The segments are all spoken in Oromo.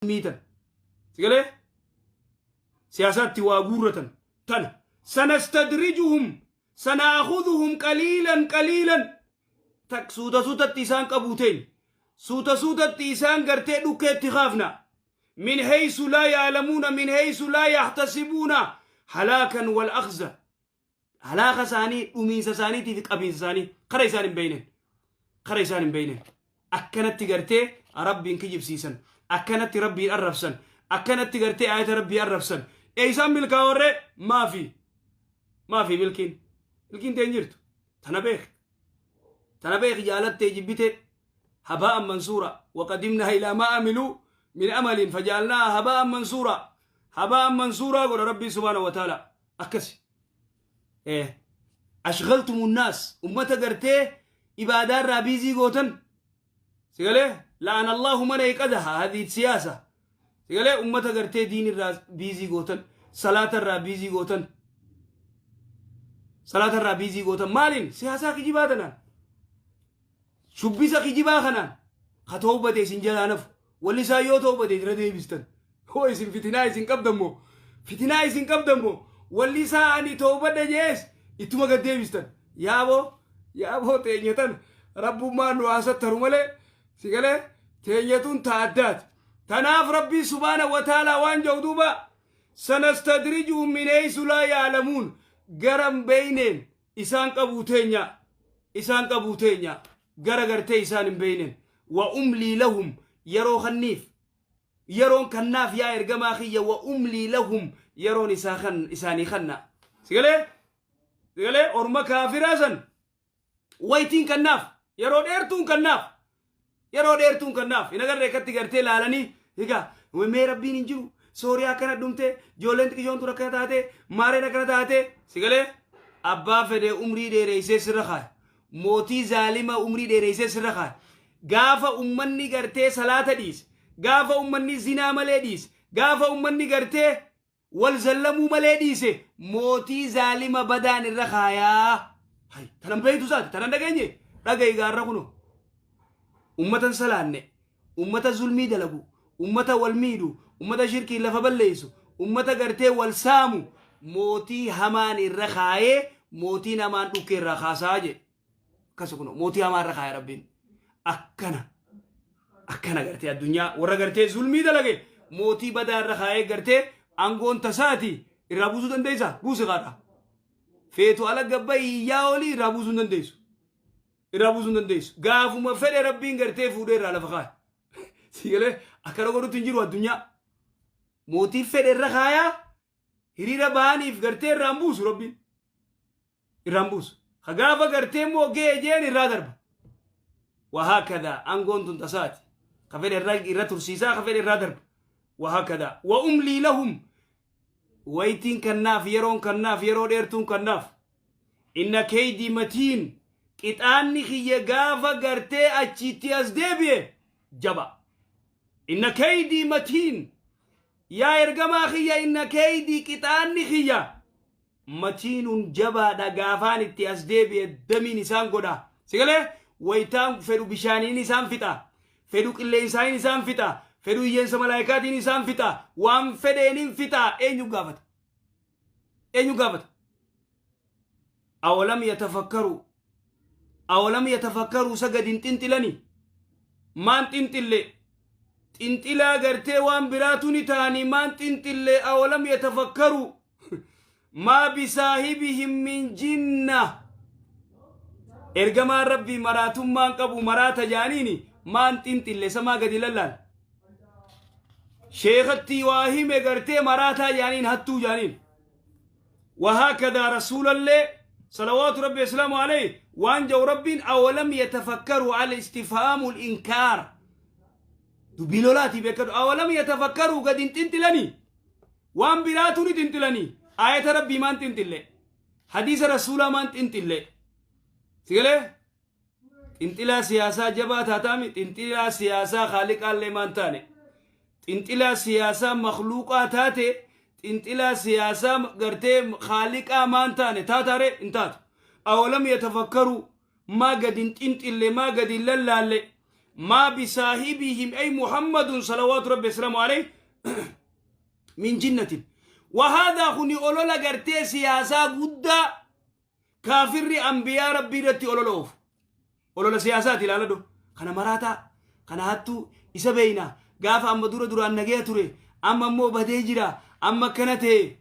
Miitan. Sigalee siyaasaatti waa guurratan tana. Sanastadrijuhum sanaakhudhuhum qaliilan qaliilan, tak suuta suutatti isaan qabuu teenya. Suuta suutatti isaan gartee dhukkeetti kaafna. Min haysu laa ya'lamuuna, min haysu laa yahtasibuuna, halaakan wal akhza. Halaaka isaanii, dhumiinsa isaaniitii fi qabiinsa isaanii kara isaan hin beeynen. Kara isaan hin beeynen. Akkanatti gartee Rabbiin kijibsiisan. Akkanatti Rabbiin arrabsan. Akkanatti gartee ayata Rabbii arrabsan. Eeysaan milkaawarree? Maafi. Maafi milkiin. Milkiin ta'e hin jirtu. Tana beek. Tana beek, jaalattee jibbitee. Habaa'an mansuura. Waqadimnaa ilaa maa amiluu min amalin fajaalnaa habaa'an mansuura. Habaa'an mansuuraa godha Rabbiin subhaanahu wa ta'ala. Akkasi. Ashghaltumu naas, ummata gartee ibaadaa irraa biizii gootan. Sigalee la'ana Allahu man ayqadaha hadhihi siyaasa. Sigalee ummata gartee diin irraa biizii gootan, salaata irraa biizii gootan. Salaata irraa biizii gootan maaliin? Siyaasaa kijibaa tanaan. Shubbisa kijibaa kanaan ka tawbate isin jalaa nafu. Walli isaa yoo tawbate irra deebistan. Hoo isin fitinaa isin qabdan moo? Fitinaa isin qabdan moo? Walli isaa ani tawbadha jees ittuma gad deebistan. Yaaboo, yaaboo, teenyatan Rabbummaan nu haa sattaru malee, si galee, teenyatun ta addaati. Tanaaf Rabbiin subhaana wa ta'ala waan jedhu duuba: sanastadrijuhum min haysu laa ya'lamuun, gara hin beeyneen isaan qabuu teenya, isaan qabuu teenya, gara gartee isaan hin beeynen. Wa umlii lahum, yeroo kanniif, yeroon kannaaf yaa ergamaa kiyya. Wa umlii lahum, yeroon isaa kan isaanii kanna. Sigalee, sigalee, orma kaafiraa san waytiin kannaaf, yeroo dheertuun kannaaf, yeroo dheertuun kannaaf. Hin agarree akkatti gartee laalanii egaa mee Rabbiin hin jiru, Sooriyaa akkana dhumte, ijoolleen xiqishoon tun akkana taate, maareen akkana taate. Sigalee abbaa fedhe umrii dheereessee sirra kaaya, mootii zaalima umrii dheereessee sirra kaaya. Gaafa ummanni gartee salaata dhiise, gaafa ummanni zinaa malee dhiise, gaafa ummanni gartee wal zallamuu malee dhiise, mootii zaalima badaan irra kaayaa. Hay, tanan beeytu isaati, tanan dhageenye, dhagayi gaarra kuno. Ummatan salaanne, ummata zulmii dalagu, ummata wal miidhu, ummata shirkiin lafa balleessu, ummata gartee wal saamu, mootii hamaan irra kaayee mootiin hamaan dhukkee irraa kaasaa jedhe. Akkasa kuno mootii hamaa irra kaaya Rabbiin. Akkana. Akkana gartee addunyaa warra gartee zulmii dalage mootii badaa irra kaayee gartee aangoon tasaati irraa buusuu dandeessaa? Buusi kaadha. Feetu ala gabbayi iyyaa olii irraa buusuu hin dandeessu. Irraa buusuu hin dandeessu. Gaafuma fedhe Rabbiin gartee fuudhee irraa lafa kaaya. Siigalee akkana godhutti hin jiru addunyaa. Mootii fedhe irra kaayaa, hiriira bahaniif gartee irraa hin buusu Rabbiin. Irraan buusu. Ka gaafa gartee immoo ga'e jeen irraa darba. Wahaakadaa aangoon tun tasaati. Ka fedhe irra tursiisaa, ka fedhe irraa darba. Wahaakadaa. Wa umlii lahum, waytiin kannaaf, yeroon kannaaf, yeroo dheertuun kannaaf. Inna keeydii matiin, qixaanni kiyya gaafa gartee achiitti as deebi'e jaba. Inna keeydii matiin, yaa ergamaa kiyya, inna keeydii, qixaanni kiyya matiinuun jabaadha, gaafaan itti as deebi'e damiin isaan godha. Sigalee wayitaan fedhu bishaaniin isaan fixa. Fedhu qilleensaanin isaan fixa. Fedhu hiyyeensa malaayikaatiin isaan fixa. Waan fedheenin fixa. Eenyu gaafata? Eenyu gaafata? Awalam yatafakkaru, awalam yatafakkaru, isa gadi hin xinxilani? Maan xinxille? Xinxilaa gartee waan biraatu ni ta'anii maan xinxille? Awalam yatafakkaru maa bisaahibihim min jinna. Ergamaan Rabbii maraatummaan qabu, maraata jaaniini maan xinxille? Samaa gadi lallaal sheekatti waa hime gartee maraataa jaaniin, hattuu jaaniin. وهكذا رسول الله صلوات ربي وسلامه عليه وان جو رب: أولم يتفكروا، على استفهام الإنكار دبيلولاتي بكدو. أولم يتفكروا، قد انتلني وان براتوني تنتلني، آية ربي ما انتلي، حديث رسول ما انتلي. سيقولي xinxilaa siyaasaa jabaa taataami, xinxilaa siyaasaa khaaliqaallee maan taane, xinxilaa siyaasaa makluuqaa taate, xinxilaa siyaasaa gartee khaaliqaa maan taane taataare hin taatu. Awalam yatafakkaruu, maa gad hin xinxille, maa gad hin lallaalle? Maa bisaahibihim ay Muhammadun salawaatu rabbi wasalaamu alayhi min jinnatin. Wahaadaa kuni olola gartee siyaasaa guddaa kaafirri anbiyaa rabbii irratti olola oofu. Olola siyaasaati ilaaladhu. Kana maraataa, kana hattuu, isa beeyna. Gaafa amma dura duraan nagaya ture, amma immoo badee jira, amma akkana ta'e.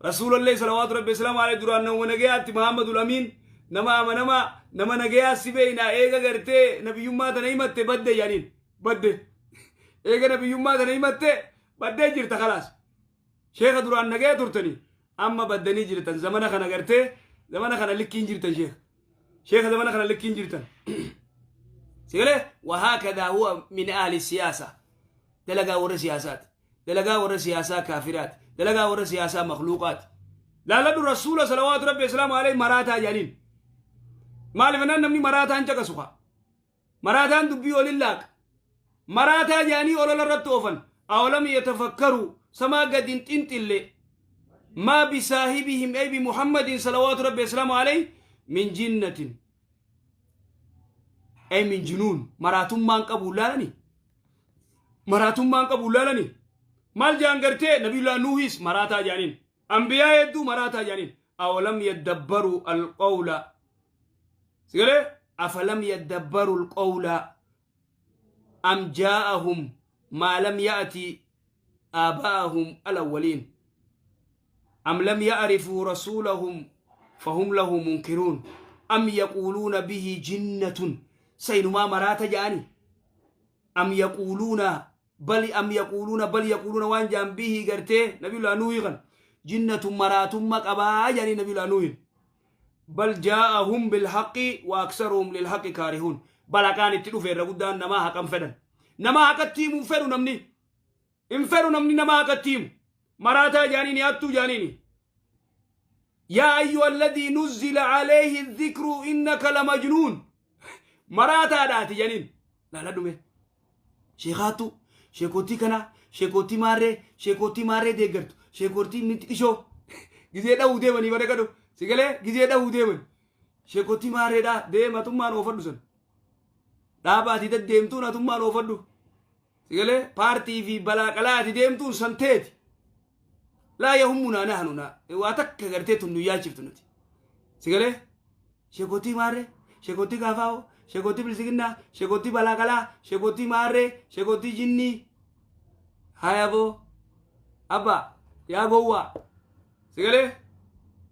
Rasuulallee salawaatu rabbi islaamu alayhi duraan nama nagayaatti Muhammadul Amiin nama amanamaa nama nagayaa si beeyna eega gartee nabiyyummaa tana himatte badde jedhaniin badde. Eega nabiyyummaa tana himatte baddee jirta kalaas. Sheekha duraan nagaya turtanii amma baddanii jirtan zamana kana gartee zamana kana likkiin jirtan sheekha. Sheekha zamana kana likkiin jirtan. Sigalee wahaakadaa huwa min ahli siyaasa. Dalagaa warra siyaasaati. Dalagaa warra siyaasaa kaafiraati. Dalagaa warra siyaasaa makluuqaati. Laaladhu rasuula salawaatu rabbi islaamu alayhi maraataa jedhaniin. Maaliif jennaan namni maraataan caqasu kaa. Maraataan dubbii olin laaqa. Maraataa jedhanii olola irratti oofan. Awalam yatafakkaruu samaa gad hin xinxille. Maa bisaahibihim ay bi Muhammadin salawaatu rabbi islaamu alayhi min jinnatin. Ay min junuun maraatummaan qabu laalani. Maraatummaan qabu laalani. Maal jedhan gartee nabiyullah Nuuhis maraataa jedhaniin. Anbiyaa hedduu maraataa jedhaniin. Awalam yaddabbaruu alqawla. Sigalee afalam yaddabbaruu alqawla am jaa'ahum maa lam ya'ti aabaa'ahum alawwaliin. Am lam ya'rifuu rasuulahum fahum lahu munkiruun. Am yaquuluuna bihi jinnatun. Saynumaa maraata jedhani. Am yaquuluuna bal am yaquuluuna bal yaquuluuna waan jaan bihii gartee nabiyullah nuuhii kan jinnatu maraatumma qabaa jedhanii nabiyullah nuuhin bal jaa'ahum bilhaqi wa aksaruhum lilhaqi kaarihuun bal haqaan itti dhufe irra guddaan namaa haqan fedhan nama haqatti himu hin fedhu namni hin fedhu namni nama haqatti himu maraataa jaaniini hattuu jaaniini yaa ayyuha alladhii nuzzila alayhi dhikru innaka lamajnuun maraataadhaati janiin laala dhume Sheekaattu, sheekootii kana, sheekootii maarree, sheekootii maarree deeggartu, sheekootii mixqishoo gizee dhahuu deemanii bara kadhu si galee gizee dhahuu deeman sheekootii maarreedhaa deema atummaan oofadhu san dhaaba ati deddeemtuun atummaan oofadhu si galee paartii fi balaa qalaa ati deemtuun san teeti laa yahummunaa nahnu na waa takka gartee tun nu yaachiftu nuti si galee Sheekotii maarree, sheekotii kaafaa'oo, sheekotii bilisiginnaa, sheekotii balaakalaa, sheekotii maarree, sheekotii jinnii. Haya boo. Abba, yaa gowwaa. Sigalee?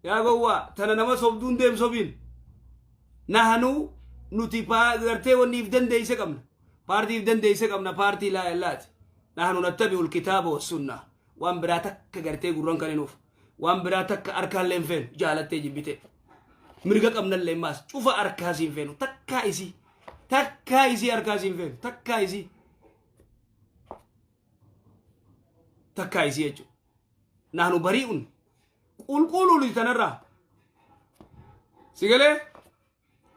Yaa gowwaa, tana nama sobduun deem sobiin. Nahanuu nuti gartee wanni if dandeeyse qabna. Paartii if dandeeyse qabna, paartii laa illaati. Nahanu nattabi'ul kitaaba wa sunnaa. Waan biraa takka gartee gurran kan hinuuf. Waan biraa takka harkaallee hin feenu jaalattee jibbitee. Mirga qabnallee maas cufa harkaa siin feenu takkaa isii. Takkaa isii harkaa siin feenu takkaa isii. Takkaa isii jechuudha. Naanu bari'uun qulqulluun tanarraa. Sigalee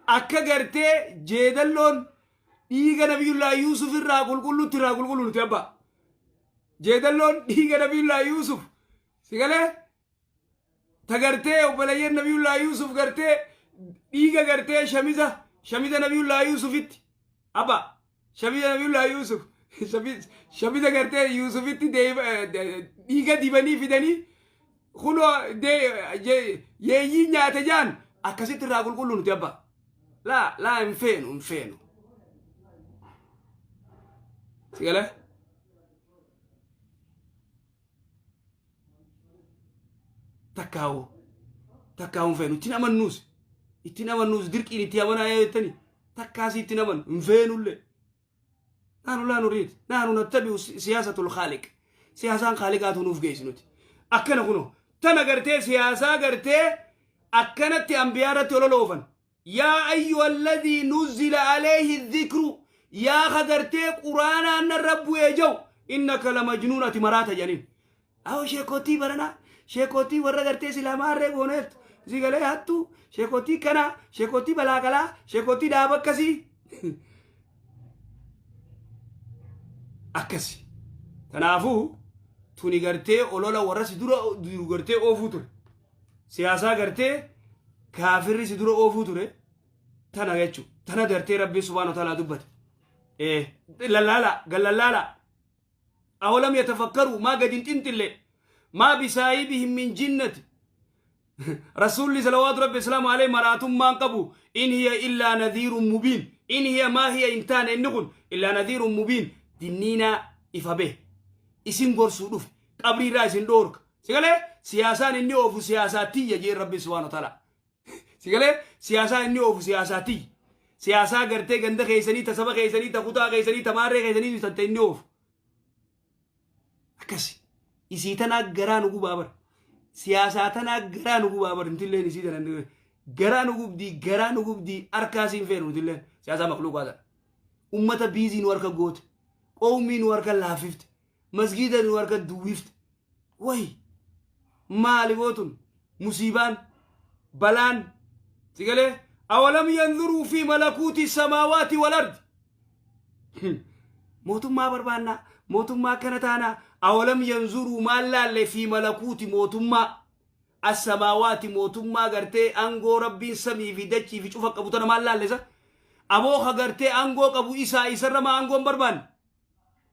akka gartee jeedalloon dhiiga nabiyullaa Yuusuf irraa qulqullutti irraa qulqullu nuti abbaa. Jeedalloon dhiiga nabiyullaa Yuusuf si galee ta gartee obboleeyyan nabiyullaa Yuusuf gartee dhiiga gartee shamiza shamiza nabiyullaa Yuusufitti abbaa shamiza nabiyullaa Yuusuf shamiza gartee Yuusufitti dhiiga dibanii fidanii kunoo yeeyyii nyaate jaan akkasitti irraa qulqullu nuti abbaa. Laa laa hin feenu hin feenu. Si galee? Takkaawoo takkaawoo hin feenu ittiin amannuus ittiin amannuus dirqiin itti amanaa yoo jettani takkaasii ittiin amanu hin feenullee. Naanu laa nuriid naanu nattabi'u siyaasatul khaaliq siyaasaan khaaliqaatu nuuf geessi nuti akkana kunoo tana gartee siyaasaa gartee akkanatti ambiyaa irratti olola oofan yaa ayyuha alladhii nuzzila alayhi dhikru yaa ka gartee quraanaan narra bu'ee jau innaka lamajnuun ati maraata jedhaniin Awo sheekotii baranaa sheekotii warra gartee silaa maarree gooneettu si galee hattuu sheekotii kanaa sheekotii balaakalaa sheekotii dhaaba akkasii akkasi kanaafuu tuni gartee olola warra si dura jiru gartee oofuu ture siyaasaa gartee kaafirri si dura oofuu ture tana jechuudha tana gartee rabbiin subhaanahu wa ta'aalaa dubbate. Lallaala gallallaala. Awalam yatafakkaru, maa gadi hin xinxille? Maa bisaahibihim min jinnati. Rasuulli salawaatu rabbi islaamu alayhi maraatummaan qabu. In hiya illaa nadhiirun mubiin. In hiya, maa hiya, hin taane inni kun, illaa nadhiirun mubiin, dinniinaa ifa bahe, isin gorsuu dhufe, qabriirraa isin dhoorka. Sigalee siyaasaan inni oofu siyaasaa tiyya jeen Rabbi subhaanahu wa ta'ala. Sigalee siyaasaa inni oofu siyaasaa tiyya, siyaasaa gartee ganda keessanii, ta saba keessanii, ta kutaa keessanii, ta maarree keessanii tante inni oofu akkasi. Isii tanaa garaa nu gubaa bar, siyaasaa tanaa garaa nu gubaa bar. Nutilleen isii tana garaa nu gubdii, garaa nu gubdii. Harkaa siin feenu nutilleen siyaasaa makluuqaa tana. Ummata biizii nu harka goote, qowmii nu harka laaffifte, masgiida nu harka duwwifte. Way, maali bootun musiibaan balaan? Sigalee awalam yanzuruu fi malakuuti samaawaati wal ardi. Mootummaa barbaannaa, mootummaa akkana taanaa. Awalam yanzuruu, maal laalle? Fi malakuuti, mootummaa, assamaawaati, mootummaa gartee aangoo Rabbiin samii fi dachii fi cufa qabu tana maal laalle? Isa aboo ka gartee aangoo qabu isaa isarra maa aangoon barbaanne?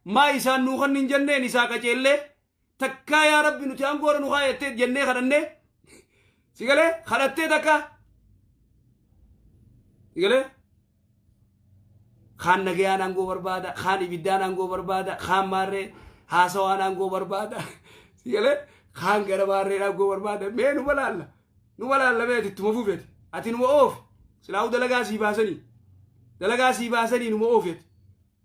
Maa isaan nuu kan hin jenneen? Isaa qaceellee takkaa yaa Rabbi nuti aangoorra nu kaayattee jennee kadhannee? Sigalee kadhattee takkaa? Sigalee kaan nagayaan aangoo barbaada, kaan ibiddaan aangoo barbaada, kaan maarree haasawaan aangoo barbaada, sigalee kaan gara maarreen aangoo barbaada. Mee nu balaalla, nu balaalla. Mee ati ittuma fufeeti, ati numa oofi. Silaa'uu dalagaa sii baasanii, dalagaa sii baasanii, numa oofeeti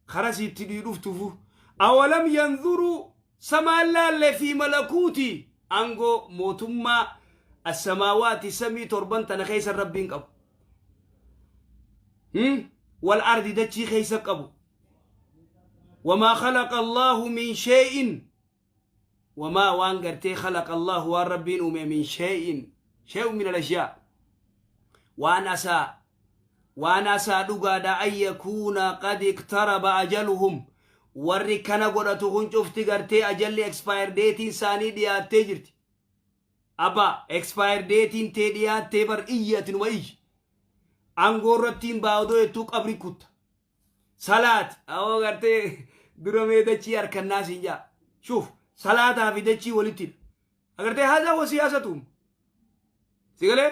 kara siitti dhuftuufu. Awalam yanzuruu, samaan laalle? Fi malakuuti, aangoo mootummaa, assamaawaati, samii torban tana keessa Rabbiin qabu, wal ardi, dachii keessa qabu. Wamaa khalaqa Allaahu min shay'in, wamaa, waan gartee, khalaqa Allaahu, waan Rabbiin uume, min shay'in, shay'un min al-ashyaa, waan asaa, waan asaa dhugaadha, an yakuuna qad iqtaraba ajaluhum. Warri kana godhatu kun cufti gartee ajalli, expire dateiin isaanii dhiyaattee jirti. Abba, expire dateiin tee dhiyaattee bar. Iyyi, ati numa iyyi. Aangoo irrattiin baa'odoo jettuu qabri kutta. Salaat awoo gartee dura mee dachii harkannaa siin jaa. Shuuf, salaataa fi dachii walittidha. Agartee, haza wa siyaasatuum. Sigalee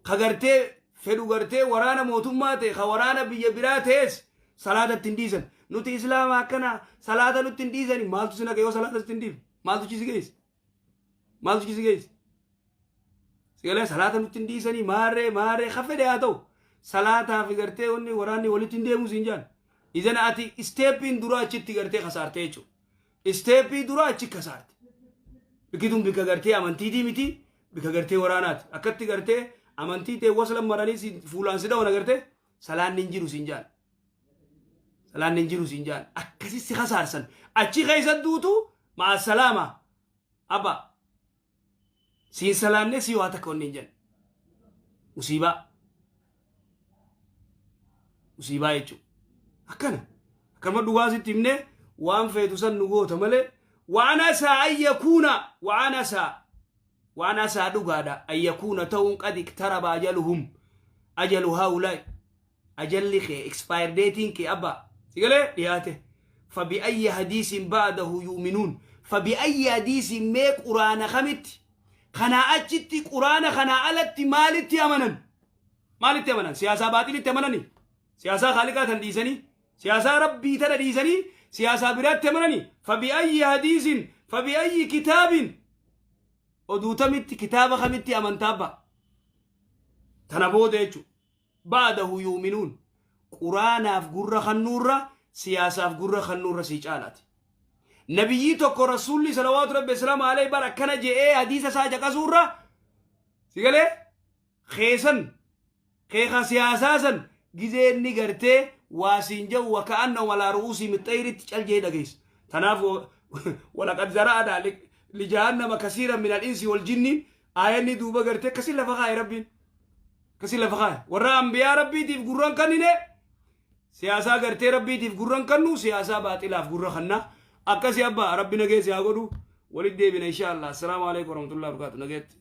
ka gartee fedhu gartee waraana mootummaa ta'e, ka waraana biyya biraa ta'es salaatatti hin dhiisan. Nuti Islaama akkana salaata nutti hin dhiisani. Maaltu si naqa yoo salaata sitti hin dhiifne? Maaltu si geesse? Maaltu si geesse? Sigalee salaata nutti hin dhiisanii maarree maarree ka fedhe haa ta'u. Salaataa fi gartee wanni waraanni walitti hin deemu siin jaan. Izana ati stepiin dura achitti gartee kasaarte jechuudha. Stepii dura achi kasaarte. Bikki tun bikka gartee amantiitii miti, bikka gartee waraanaati. Akkatti gartee amantii ta'e wasla maranii si fuulaan si dhawan agartee salaanni hin jiru siin jaan. Salaanni hin jiru siin jaan. Akkasi si kasaarsan. Achi keessa duutu ma'a salaama. Abba. Siin salaannee si waa takka wanni hin jenne. Musiibaa. Musiibaa jechuudha. Akkana. Akkanuma dhugaa sitti himnee waan feetu san nu goota malee. Waan asaa an yakuuna, waan asaa, waan asaa dhugaadha, an yakuuna, ta'uun, qad iqtaraba ajaluhum, ajalu haula'i, ajalli kee, expire dateiin kee, abba, sigalee dhiyaate. Fabi'ayyi hadiisin ba'dahu yu'minuun? Fabi'ayyi hadiisin, mee quraana kamitti kanaa achitti, quraana kanaa alatti maalitti amanan? Maalitti amanan? Siyaasaa baaxilitti amananii, siyaasaa kaaliqaa tan dhiisanii, siyaasaa Rabbii tana dhiisanii siyaasaa biraatti amananii? Fabi'ayyi hadiisin, fabi'ayyi kitaabin, oduu tamitti, kitaaba kamitti amantaa, abba, tana booda jechuudha? Ba'dahu yu'minuun, quraanaaf gurra kannuurra siyaasaaf gurra kannuurra sii caalaati. Nabiyyii tokko, Rasuulli salawaatu rabbi islaamu alayhi bar akkana je'ee hadiisa isaa caqasuurra, sigalee keesan keeka siyaasaa san gizee inni gartee waa siin jedhu waka'annahum alaa ru'uusii mixxayritti cal jee dhageessa. Tanaaf walaqad zara'anaa lijahannama kasiiran min al-insi wal jinni, aayanni duuba gartee akkasi lafa kaa'e. Rabbiin akkasi lafa kaa'e. Warra ambiyaa Rabbiitiif gurran kannine, siyaasaa gartee Rabbiitiif gurran kannu, siyaasaa baaxilaaf gurra kannaa. Akkasi, abbaa. Rabbi nageessi haa godhu. Walitti deebina insha Allah. Assalaamu alaikum warahmatullahi wabarakatuh. Nageetti.